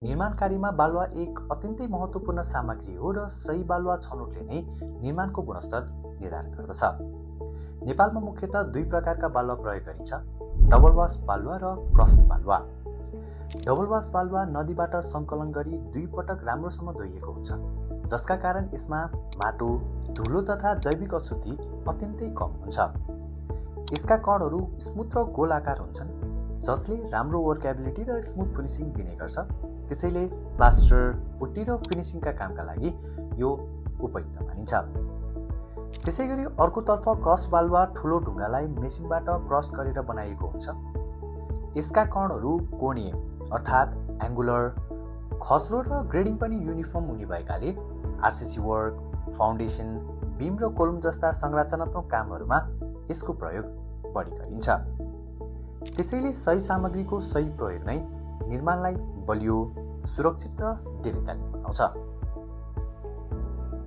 निर्माण कार्यमा बालुवा एक अत्यन्तै महत्त्वपूर्ण सामग्री हो र सही बालुवा छनौटले नै निर्माणको गुणस्तर निर्धारण गर्दछ। नेपालमा मुख्यतः दुई प्रकारका बालुवा प्रयोग गरिन्छ, डबल वास बालुवा र क्रस्ड बालुवा। डबल वास बालुवा नदीबाट सङ्कलन गरी दुई पटक राम्रोसँग धोइएको हुन्छ, जसका कारण यसमा माटो, धुलो तथा जैविक अशुद्धि अत्यन्तै कम हुन्छ। यसका कणहरू स्मुथ र गोलाकार हुन्छन्, जसले राम्रो वर्कएबिलिटी र स्मुथ फिनिसिङ दिने गर्छ। त्यसैले प्लास्टर, पुट्टी र फिनिसिङका कामका लागि यो उपयुक्त मानिन्छ। त्यसैगरी अर्कोतर्फ क्रस्ड बालुवा ठुलो ढुङ्गालाई मेसिनबाट क्रस्ट गरेर बनाइएको हुन्छ। यसका कणहरू कोणीय अर्थात् एङ्गुलर, खस्रो र ग्रेडिङ पनि युनिफर्म हुने भएकाले आरसिसी वर्क, फाउन्डेसन, बिम र कोलम जस्ता संरचनात्मक कामहरूमा यसको प्रयोग बढी गरिन्छ। त्यसैले सही सामग्रीको सही प्रयोग नै निर्माणलाई बलियो, सुरक्षित र दीर्घकालीन बनाउँछ।